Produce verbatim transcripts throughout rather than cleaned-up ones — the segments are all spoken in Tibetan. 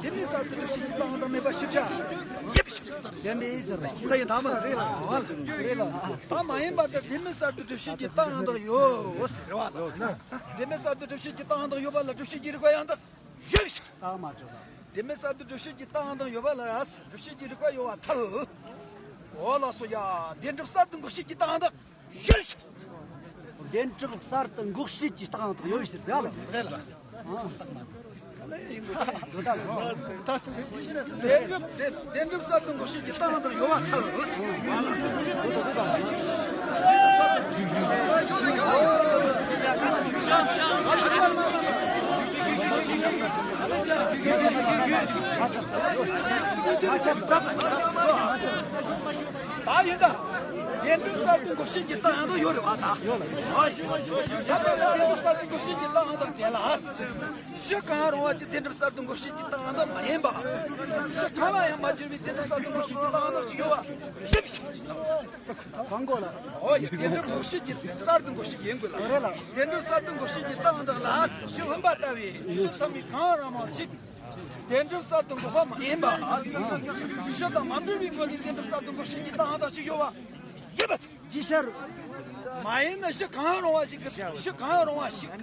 དེ་མིན་གསར་དུ་སྒྲུབ་བྱེད་ཀྱི་རྟགས་ཡང་དག་མེད་པ་ཞིབ་ཆ། ཡིབ། དེ་མིན་ཟེར་བ། ད་ཡིན་དམ་རེད་ལ། ད་མ་ཡིན་པ་ལྟར་དེ་མིན་གསར་དུ་སྒྲུབ་བྱེད་ཀྱི་རྟགས་ཡང་དག་ཡོད་ཟེར་བ་ལ། དེ་མིན་གསར་དུ་སྒྲུབ་བྱེད་ཀྱི་རྟགས་ཡང་དག་ཡོད་པ་ལ་སྒྲུབ་བྱེད་ཀྱི་རིགས་པ་ཡང་དག་ཡོད། རྟགས་མ་གྲུབ་པ། དེ་མིན་གསར་དུ་སྒྲུབ་བྱེད་ཀྱི་རྟགས་ཡང་དག་ཡོད་པ་ལ་སྒྲུབ་བྱེད་ཀྱི་རིགས་པ་ཡོད་པར་ཐལ། འོ་ལགས་སོ་ཡ། བདེན་གྲུབ་གསར་དུ་འགོག་བྱེད་ཀྱི་རྟགས་ཡང་དག་ཡོད། བདེན་གྲུབ་གསར་དུ་འགོག་བྱེད་ཀྱི་རྟགས་ཡང་དག་ཡོད་ཟེར་ད་ལ། རེད་ལ། ཨ། བདེན་གྲུབ་བདེན་གྲུབ་གསར་དུ་འགོག་བྱེད་ཀྱི་རྟགས་ཡང་དག་ཡོད་པར་ཐལ། ད་ཡིན་ད། བདེན་གྲུབ་གསར་དུ་འགོག་བྱེད་ཀྱི་རྟགས་ཡང་དག་ཡོད་རེད་བ་ད། ཡོད་ལ། ཡོད་ལ། བདེན་གྲུབ་གསར་དུ་འགོག་བྱེད་ཀྱི་རྟགས་ཡང་དག་དེ་ལ། གཞི་གང་རུང་བ་ཅིག་བདེན་གྲུབ་གསར་དུ་འགོག་བྱེད་ཀྱི་རྟགས་ཡང་དག་མ་ཡིན་པ། གཞི་གང་ལ་ཡང་མ་གྱུར་པའི་བདེན་གྲུབ་གསར་དུ་འགོག་བྱེད་ཀྱི་རྟགས་ཡང་དག་ཅིག་ཡོད་པ། གང་གོ་ལ། ཨོ་ཡ། བདེན་གྲུབ་འགོག་བྱེད་ཀྱི་གསར་དུ་འགོག་བྱེད་ཡིན་དགོས་ལ། རེད་ལ། བདེན་གྲུབ་གསར་དུ་འགོག་བྱེད་ཀྱི་རྟགས་ཡང་དག་ལ་གཞི་སློབ་མ་ལྟ་བུའི་གཞི་ཚང་མའི་གང་རུང་བ་ཞིག་བདེན་གྲུབ་གསར་དུ་འགོག་པ་མ་ཡིན་པ། གཞི་དང་མ་འབྲེལ་བའི་སྒོ་ནས་བདེན་གྲུབ་གསར་དུ་འགོག་བྱེད་ཀྱི་རྟགས་ཡང་དག་ཅིག་ཡོད་པ། ཡིན་པ། ཅི་ཕྱིར། མ་ཡིན་ན་གཞི་གང་རུང་བ་ཞིག་གི་གཞི་གང་རུང་བ་ཞིག་ཡ།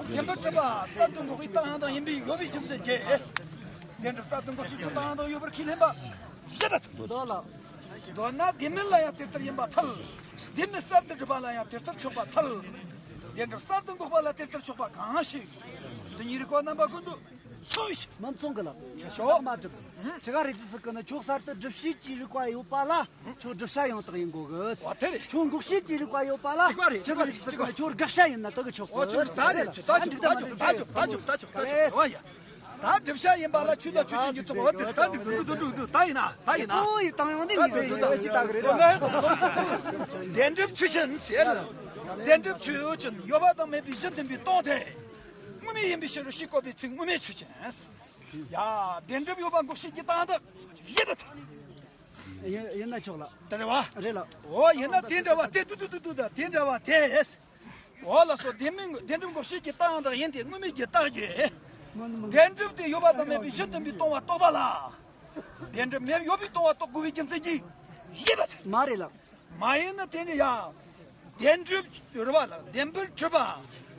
བདེན་པར་གྲུབ་པ་གསར་དུ་འགོག་པའི་རྟགས་ཡང་དག་ཡིན་པའི་ཡོད་པའི་རྒྱུ་མཚན་གྱིས། བདེན་གྲུབ་གསར་དུ་འགོག་བྱེད་ཀྱི་རྟགས་ཡང་དག་ཡོད་པར་ཁས་ལེན་པ། ཡིན་པ། མདོ་ལ། མདོར་ན་དེ་མིན་ལ་ཡང་དེ་ལྟར་ཡིན་པར་ཐལ། དེ་མིན་གསར་དུ་གྲུབ་པ་ལ་ཡང་དེ་ལྟར་ཆོག་པར་ཐལ། བདེན་གྲུབ་གསར་དུ་འགོག་པ་ལ་དེ་ལྟར་ཆོག་པ་གང་ཞིག་དེ་ཉིད་རིགས་པ་རྣམ་པ་ཀུན་ཏུ་མཚུངས་ཤིང་། མི་མཚུངས་གི་ལ། ཁྱོད་མ་གྲུབ། ཁྱི་ག་རེ་དུས་སུ་གི་ནི་ཁྱོད་གསར་དུ་སྒྲུབ་བྱེད་ཀྱི་རིགས་པ་ཡོད་པ་ལ་ཁྱོད་བསྒྲུབ་བྱ་ཡང་དག་ཡིན་དགོས་གི། འོ་དེ་རེད། ཁྱོད་འགོག་བྱེད་ཀྱི་རིགས་པ་ཡོད་པ་ལ་གཅིག་པ་རེད། ཁྱི་ག་རེ་དུས་སུ་གི་ནི་ཁྱོད་དགག་བྱ་ཡིན་ན་དག་གི་ཆོག་གི། འོ་ཆོག་ད་རེད། ཆོག་ད་ཆོག་ད་ཆོག་ད་ཆོག་ད་ཆོག་ད་ཆོག་འོ་ཡ། ད་སྒྲུབ་བྱ་ཡིན་པ་ལ་ཆོས་དང་ཆོས་ཅན་གྱི་ཚོགས་འོ་དེ་ད་འགྲིག་འགྲིག་འགྲིག་འགྲིག་ད་ཡིན་ན་ད་ཡིན་ན། ཨོ་ཡི་བཏང་ཡོང་དེ་ངས་ཞེས་ཞེས་ད་གི་རེད། བདེན་གྲུབ་ཆོས་ཅན་ཟེར། བདེན་གྲུབ་ཆོས་ཅན་ཡོད་པ་དང་མེད་པའི་གཞི་མཐུན་པའི་སྟོང་ཐལ། དངོས་མེད་ཡིན་པའི་ཕྱིར་རོ་ཞེས་བཀོད་པའི་ཚིག་དངོས་མེད་ཆོས་ཅན། ཡ། བདེན་གྲུབ་ཡོད་པ་འགོག་བྱེད་ཀྱི་རྟགས་འདི་ཡིན་པར་ཐལ། ཡིན་ཡིན་ན་ཆོག་ལ། དེ་རེད་བ། རེད་ལ། འོ་ཡིན་ན་དེ་འདྲ་བ་དེ་དུ་དུ་དུ་དུ་དང་དེ་འདྲ་བ་དེ། འོ་ལགས་སོ། བདེན་མིན་བདེན་གྲུབ་འགོག་བྱེད་ཀྱི་རྟགས་འདི་ཡིན་ཏེ་དངོས་མེད་ཀྱི་རྟགས་ཀྱིས། བདེན་གྲུབ་དེ་ཡོད་པ་དང་མེད་པའི་གཞི་མཐུན་པའི་སྟོང་པ་རྟོགས་པ་ལ། བདེན་གྲུབ་མེད་ཡོད་པའི་སྟོང་པ་རྟོགས་དགོས་པའི་རྒྱུ་མཚན་གྱིས་ཡིན་པར་ཐལ། མ་རེད་ལ། མ་ཡིན་ན་དེ་ནི་ཡང་། བདེན་གྲུབ་རེད་བ་ལ་བདེན་པར་གྲུབ་པ།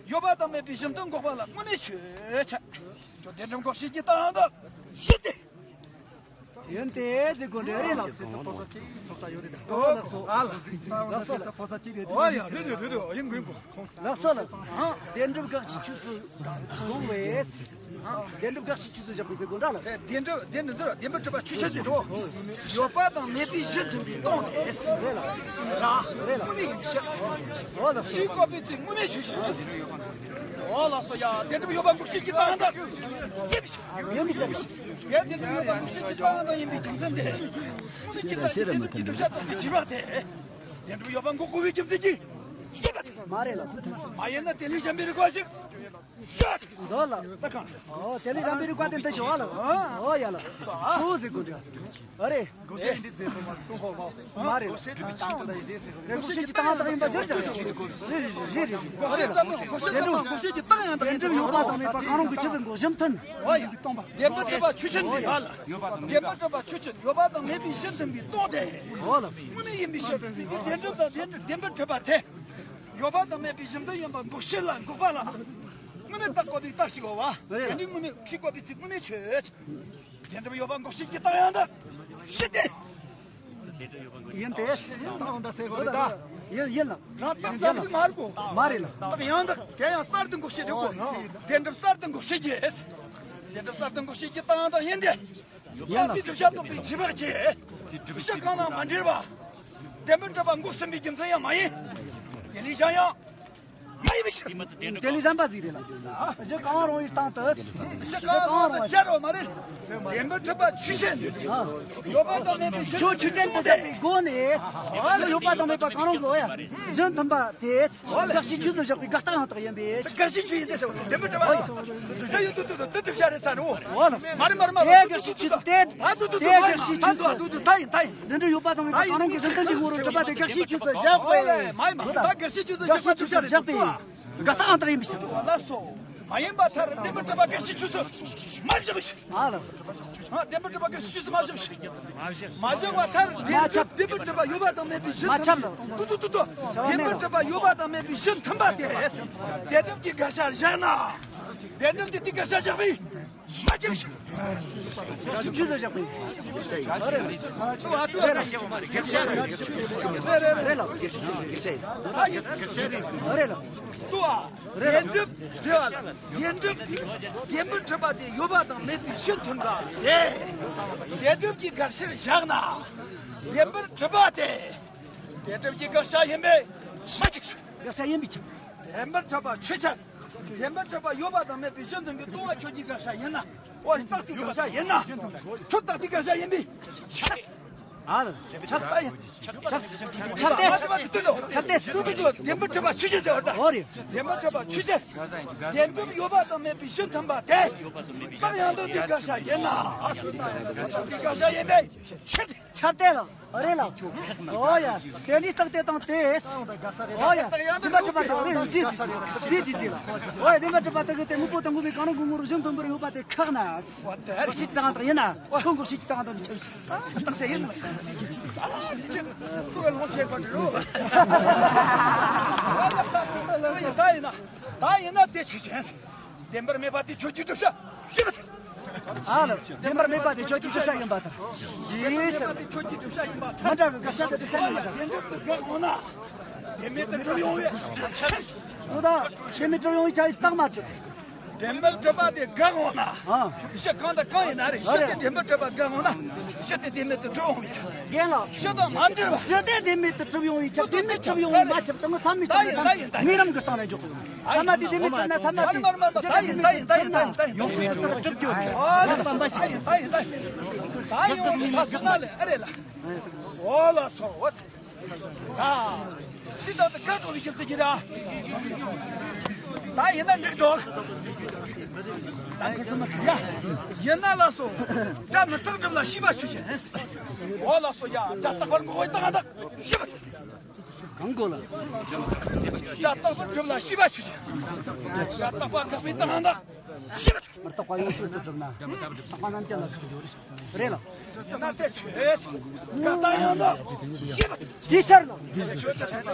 ཡོད་པ་དང་མེད་པའི་གཞི་མཐུན་འགོག་པ་ལ་དངོས་མེད་ཆོས་ཅན། ཁྱོད་བདེན་གྲུབ་འགོག་བྱེད་ཀྱི་རྟགས་འདི་ཡིན་ཏེ། ཡིན་ཏེ་དེ་དགོས་འདྲ་རེད་ལགས་སོ། ལགས་སོ། ལགས་སོ། ལགས་སོ་ལགས། ཨོ་ཡ་རེད་རེད་རེད་རེད། ཡིན་དགོས་ཡིན་དགོས། ལགས་སོ་ལགས། བདེན་གྲུབ་དགག་བྱའི་ཆོས་སུ་དགོངས་པས། བདེན་གྲུབ་དགག་བྱའི་ཆོས་སུ་བཞག་པའི་ཚེ་དགོངས་འདྲ་ལ། བདེན་གྲུབ་བདེན་གྲུབ་བདེན་པར་གྲུབ་པ་ཆོས་ཅན་ཟེར་རོ། ཡོད་པ་དང་མེད་པའི་གཞི་མཐུན་པའི་སྟོང་ཐལ། རེད་ལ། རེད་ལ། དངོས་མེད་ཡིན་པའི་ཕྱིར། འོ་ལགས་སོ། ཞེས་བཀོད་པའི་ཚིག་དངོས་མེད་ཞུ་ཞིང་། འོ་ལགས་སོ་ཡ། བདེན་གྲུབ་ཡོད་པ་འགོག་བྱེད་ཀྱི་རྟགས་འདི་ཡིན་པའི་ཕྱིར། ཡིན་པའི་ཕྱིར། ཡ། བདེན་གྲུབ་ཡོད་པ་འགོག་བྱེད་ཀྱི་རྟགས་འདི་ཡིན་པའི་རྒྱུ་མཚན་དེ། དངོས་མེད་ཀྱི་རྟགས་ཀྱི་བདེན་གྲུབ་ཀྱི་བསྒྲུབ་བྱ་རྟོགས་པའི་བྱེ་བྲག་དེ། བདེན་གྲུབ་ཡོད་པ་འགོག་དགོས་པའི་རྒྱུ་མཚན་གྱིས་ཡིན་པར་ཐལ། མ་རེད་ལ། མ་ཡིན་ན་དེ་ལས་གཞན་པའི་རིགས་པ་ཞིག་མདོ་ལ། ད་གང་། ཨོ་དེ་ནི་ཡང་དེ་རིགས་པ་དེ་འདི་ཞོ་བ་ལ། ཨོ་ཡ་ལ། ཆོས་ཟེར་དགོས་འདྲ། ཨ་རེ། མ་རེད། རེད། ཁོ་ཤེས་ཀྱི་རྟགས་ཡང་དག་ཡིན་པ་ཅིར་ཅང་། རེད། རེད་རེད་རེད། ཨ་རེ་ལ། ཁོ་ཤེས་ཀྱི་རྟགས་ཡང་དག་ཡིན་པ་ཅིར་ཅང་། ཡོད་པ་དང་མེད་པ་གང་རུང་གི་ཆོས་ཟེར་དགོས་གཞི་མཐུན། ཨོ་ཡ། བདེན་པར་གྲུབ་པ་ཆོས་ཅན་དེ་ཡ་ལ། བདེན་པར་གྲུབ་པ་ཆོས་ཅན་ཡོད་པ་དང་མེད་པའི་གཞི་མཐུན་པའི་སྟོང་ཐལ། ཨོ་ལ། དངོས་མེད་ཡིན་པའི་ཕྱིར་དེ་བདེན་གྲུབ་དང་བདེན་གྲུབ་བདེན་པར་གྲུབ་པ་དེ། ཡོད་པ་དང་མེད་པའི་གཞི་མཐུན་ཡིན་པ་འགོག་བྱེད་ལ་འགོག་པ་ལ། དངོས་མེད་རྟགས་བཀོད་པའི་རྟགས་ཤིག་ཡོད་བ། རེད། དེ་ནི་དངོས་མེད་ཞེས་བཀོད་པའི་ཚིག་དངོས་མེད་ཆོས་ཅན། བདེན་གྲུབ་ཡོད་པ་འགོག་བྱེད་ཀྱི་རྟགས་ཡང་དག་ཞི་སྟེ། ཡིན་ཏེ། རྟགས་ཡང་དག་ཟེར་དགོས་རེད་ད། ཡིན་ཡིན་ལ། རང་རྟགས་ཙམ་ཞིག་མ་རེད་གོ། མ་རེད་ལ། རྟགས་ཡང་དག་དེ་ཡང་གསར་དུ་འགོག་བྱེད་རེད་གོ། བདེན་གྲུབ་གསར་དུ་འགོག་བྱེད་ཀྱི། བདེན་གྲུབ་གསར་དུ་འགོག་བྱེད་ཀྱི་རྟགས་ཡང་དག་ཡིན་ཏེ། ཡིན་ལ། རྟགས་དེ་བསྒྲུབ་བྱ་རྟོགས་པའི་བྱེ་བྲག་གིས། བསྒྲུབ་བྱ་གང་ལའང་མ་འབྲེལ་བ། བདེན་པར་གྲུབ་པ་འགོག་ཟིན་པའི་རྒྱུ་མཚན་ཡང་མ་ཡིན། དེ་ལས་གཞན་ཡང་། ཕ་ཡི་མི་ཤི། དེ་ལས་གཞན་པ་ཟིག་རེད་ལ། གཞི་གང་རུང་བའི་སྟེང་དུ། གཞི་གང་རུང་བ་བྱ་རོགས་མ་རེད། བདེན་པར་གྲུབ་པ་ཆོས་ཅན། ཡོད་པ་དང་མེད་པའི་གཞི། ཁྱོད་ཆོས་ཅན་དུ་བཞག་པའི་སྒོ་ནས། ཡོད་པ་དང་མེད་པ་གང་རུང་གི། ཡ། གཞི་མཐུན་པ་དེ། དགག་བྱའི་ཆོས་སུ་བཞག་པའི་དགག་རྟགས་ཡང་དག་ཡིན་པས། དགག་བྱའི་ཆོས་ཡིན་ཏེ་ཟེར་བ་བདེན་པར་གྲུབ་པ། དེ་ཡོད་དུ་དུ་དུ་དུ་བྱ་རེད་ས་རུ། འོ་ལ། མ་རེད་མ་རེད་མ་རེད། དེ་དགག་བྱའི་ཆོས་སུ་དེ། ཨ་དུ་དུ་དེ་དུ་དགག་བྱའི་ཆོས་སུ། ཨ་དུ་ཨ་དུ་དུ་ད་ཡིན་ད་ཡིན། འདི་འདྲ་ཡོད་པ་དང་མེད་པ་གང་རུང་གི་གཞི་མཐུན་གྱི་ངོ་བོར་གྲུབ་པ་དེ་དགག་བྱའི་ཆོས་སུ་བཞག་པས། ཨོ་ལེ། མ་ཡིན་མ་ཡིན། ད་དགག་བྱའི་ཆོས་སུ་བཞག་པ་ཆོས་སུ་བཞག་པས། དགག་རྟགས་ཡང་དག་ཡིན་པའི་ཕྱིར། ལགས་སོ། མ་ཡིན་པ་མཐར་བདེན་པར་གྲུབ་པ་དགག་བྱའི་ཆོས་སུ་མ་བཞག་པའི་ཕྱིར། ཨ་ལ། ཨ། བདེན་པར་གྲུབ་པ་དགག་བྱའི་ཆོས་སུ་མ་བཞག་པའི་ཕྱིར། མ་བཞག་པ་མཐར་བདེན་གྲུབ་བདེན་པར་གྲུབ་པ་ཡོད་པ་དང་མེད་པའི་གཞི། མ་ཁྱབ་ལ། ཏུ་ཏུ་ཏུ་ཏུ། བདེན་པར་གྲུབ་པ་ཡོད་པ་དང་མེད་པའི་གཞི་མཐུན་པ་དེ། བདེན་གྲུབ་ཀྱི་དགག་བྱ་བཞག་ན། བདེན་གྲུབ་དེ་དེའི་དགག་བྱ་བཞག་པས། མ་བྱེད། ཆུ་ལ་བཞག་པའི། རེད་ལ། རེད་ལ། རེད་ལ། བདེན་གྲུབ་རེད་ལ། བདེན་གྲུབ་བདེན་པར་གྲུབ་པ་དེ་ཡོད་པ་དང་མེད་པའི་གཞི་མཐུན་པ་དེ། བདེན་གྲུབ་ཀྱི་དགག་བྱར་བཞག་ན། བདེན་པར་གྲུབ་པ་དེ། བདེན་གྲུབ་ཀྱི་དགག་བྱ་ཡིན་པས་མ་བྱེད། དགག་བྱ་ཡིན་པའི་ཕྱིར། བདེན་པར་གྲུབ་པ་ཆོས་ཅན། བདེན་པར་གྲུབ་པ་ཡོད་པ་དང་མེད་པའི་གཞི་མཐུན་པའི་ལྟུང་བ་ཁྱོད་ཀྱི་དགག་བྱ་ཡིན་ན། འོ་རྟགས་དེའི་དགག་བྱ་ཡིན་ན། ཁྱོད་རྟགས་དེའི་དགག་བྱ་ཡིན་པས། ཨ་ལ། ཁྱབ་ས་ཡིན། ཁྱབ་ཁྱབ་སྟེ། ཁྱབ་སྟེ། བདེན་པར་གྲུབ་པ་ཆོས་ཅན་ཟེར་བ་དང་། འོ་རེད། བདེན་པར་གྲུབ་པ་ཆོས་ཅན། བདེན་གྲུབ་ཡོད་པ་དང་མེད་པའི་གཞི་མཐུན་པ་དེ། རྟགས་ཡང་དག་དེའི་དགག་བྱ་ཡིན་ན། རྟགས་དེའི་དགག་བྱ་ཡིན་པས། ཁྱབ་སྟེ། ལ། རེད་ལ། ཨོ་ཡ། དེ་ནི་རྟགས་དེ་དང་དེ། ཨོ་ཡ། བདེན་པར་གྲུབ་པ་དེ་རེད། འདི་འདི་འདི་འདི་ལ། ཨོ་ཡ། བདེན་པར་གྲུབ་པ་དེ་གི་དེ་དངོས་པོ་དང་དངོས་པོའི་གང་རུང་གི་ངོ་བོར་གཞི་མཐུན་པར་ཡོད་པ་དེ་ཁེགས་ན། འགོག་བྱེད་ཀྱི་རྟགས་ཡང་དག་ཡིན་ན། ཁྱོད་འགོག་བྱེད་ཀྱི་རྟགས་ཡང་དག་ནི་ཁྱབ། རྟགས་དེ་ཡིན། ཁྱོད་ལོངས་སྤྱད་པར་འགྲོ། ད་ཡིན་ན། ད་ཡིན་ན་དེ་ཆོས་ཅན། བདེན་པར་མེད་པ་དེ་ཁྱོད་ཀྱི་བསྒྲུབ་བྱ་ཞེས་པ་དང་། ཨ་ལ། བདེན་པར་མེད་པ་དེ་ཁྱོད་ཀྱི་བསྒྲུབ་བྱ་ཡིན་པ་དང་། ཞེས་ཟེར། བདེན་པར་མེད་པ་དེ་ཁྱོད་ཀྱི་བསྒྲུབ་བྱ་ཡིན་པ་དང་། མི་འདྲ་བའི་དགག་བྱ་དེ་དེ་ཚད་མི་འདྲ། བདེན་པར་དགག་འོང་ན། བདེན་མེད་དུ་གྲུབ་ཡོང་བའི་ཕྱིར། འོ་ད། བདེན་མེད་གྲུབ་ཡོང་བའི་ཕྱིར་རྟགས་མ་གྲུབ། བདེན་པར་གྲུབ་པ་དེ་དགག་འོང་ན། ཨ། གཞི་གང་དང་གང་ཡིན་ན་རེད། གཞི་དེ་བདེན་པར་གྲུབ་པ་དགག་འོང་ན། གཞི་དེ་བདེན་མེད་དུ་གྲུབ་འོང་བའི་ཕྱིར། རྒན་ལགས། གཞི་དང་མ་འབྲེལ་བ། གཞི་དེ་བདེན་མེད་དུ་གྲུབ་ཡོང་བའི་ཕྱིར། བདེན་མེད་གྲུབ་ཡོང་བའི་མ་ཁྱབ་སྟངས་ཚད་མའི་ད་ཡིན་ད་ཡིན། དངོས་རང་གི་སྟེང་ནས་འཇོག་དགོས། ཚད་མ་དེ་བདེན་མེད་གྲུབ་ན་ཚད་མ་དེ། ད་ཡིན་ད་ཡིན་ད་ཡིན་ད་ཡིན་ད་ཡིན། ཡོངས་སུ་གྲུབ་རྒྱུ་རེད། ཨ་ལ་བསམ་པ་ཞིག་ད་ཡིན་ད་ཡིན་ད་ཡིན། ད་ཡོང་གི་ད་སོང་ན་ལས་ཨ་རེད་ལ། འོ་ལགས་སོ། ཨ། འདི་ལྟར་དུ་བཀའ་གྲོལ་བའི་སྐྱབས་སུ་གྱུར་ར། ད་ཡིན་ན་འགྲིག་འདུག་ད་ཁོ་ཚོ་མ་ཡ། ཡིན་ན་ལགས་སོ། སྒྲ་མི་རྟག་སྒྲུབ་ལ་ཤེས་པ་ཆོས་ཅན། འོ་ལགས་སོ་ཡ། སྒྲ་རྟག་པར་འགོག་པའི་རྟགས་ཡང་དག་ཤེས་པ། གང་གོ་ལ། སྒྲ་རྟག་པར་སྒྲུབ་ལ་ཤེས་པ་ཆོས་ཅན། སྒྲ་རྟག་པ་བཀག་པའི་རྟགས་ཡང་དག་ཤེས་པ། མི་རྟག་པ་ཡོངས་སུ་གྲུབ་ན། རྟག་པ་རྣམ་བཅད་ལ་ཁག་འགྱུར། རེད་ལ། ན་དེ་ཆོས་ཀྱི་རྟགས་ཡང་དག་ཅི་ཕྱིར་ན། དེ་ཆོས་ཀྱི་རྟགས་ཡང་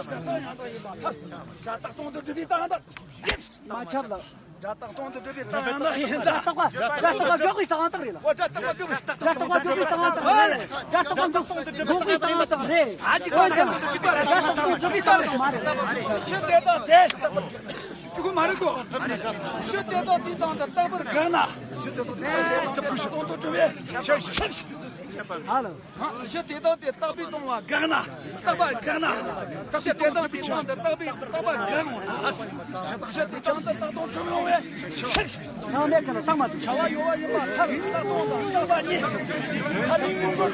དག་ཡིན་པར་ཐལ། སྒྲ་རྟག་སྟོང་དུ་གྲུབ་པའི་རྟགས་ཡང་དག་ཡིན། མ་ཁྱབ་ལ། སྒྲ་རྟག་སྟོང་དུ་གྲུབ་པའི་རྟགས་ཡང་དག་ཡིན། རྟག་པ། སྒྲ་རྟག་པ་འགོག་པའི་རྟགས་ཡང་དག་རེད་ལ། འོ་སྒྲ་རྟག་པ་འགོག་པའི། སྒྲ་རྟག་པ་འགོག་པའི་རྟགས་ཡང་དག་རེད། སྒྲ་རྟག་པ་འགོག་པའི་རྟགས་ཡང་དག་རེད། འོ་ཡང་སྒྲ་རྟག་པ་འགོག་པའི་རྟགས་ཡང་དག་མ་རེད། གཞི་དེ་དག་དེ། གཅིག་པུ་མ་རེད་གོ། གཞི་དེ་དག་དེའི་སྟེང་དུ་རྟག་པར་དགག་ན། གཞི་དེ་དག་དེ་སྟོང་དུ་གྲུབ་པའི་ཕྱིར། ཧ་ལ། གཞི་དེ་དག་དེ་རྟག་པའི་སྟོང་པ་དགག་ན། རྟག་པ་དགག་ན། གཞི་དེ་དག་དེའི་སྟེང་དུ་རྟག་པའི་རྟག་པ་དགག་འོང་ན། གཞི་དེ་སྟེང་དུ་རྟག་སྟོང་གྲུབ་ཡོང་བའི་ཕྱིར། བྱ་བ་མེད་ཀྱི་ལ་རྟགས་མ་གྲུབ། བྱ་བ་ཡོད་པ་ཡིན་པར་ཐལ། རྟག་སྟོང་དང་རྟག་པ་གཉིས། ཐལ་བའི་དངོས་པོར་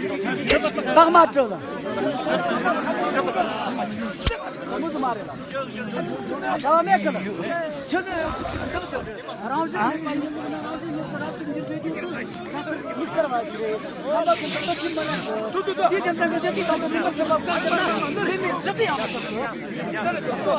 རྟགས་མ་གྲུབ་ལ། དངོས་སུ་མ་རེད་ལ། བྱ་བ་མེད་ཀྱི་ལ། ཆོས་དང་། རང་བཞིན་མེད་པ་ཡིན་ནོ་ན་རང་བཞིན་མེད་པར་རབ་ཏུ་འགྱུར་བའི་རྒྱུ་མཚན་དམིགས་བཀར་བ་ཞིག་རེད། ཁམས་པ་ཀུན་ཏུ་རྟོག་པའི་མ་ཡིན་ཏོ། དེའི་རྒྱུ་མཚན་གྱིས་གཞི་དེའི་སྟེང་དུ་མིང་ལ་ཐོས་པ་བཀག་ཟེར་ན་ལྷད་མེད་གཞི་དེ་ཡང་མ་ཆགས་སོ།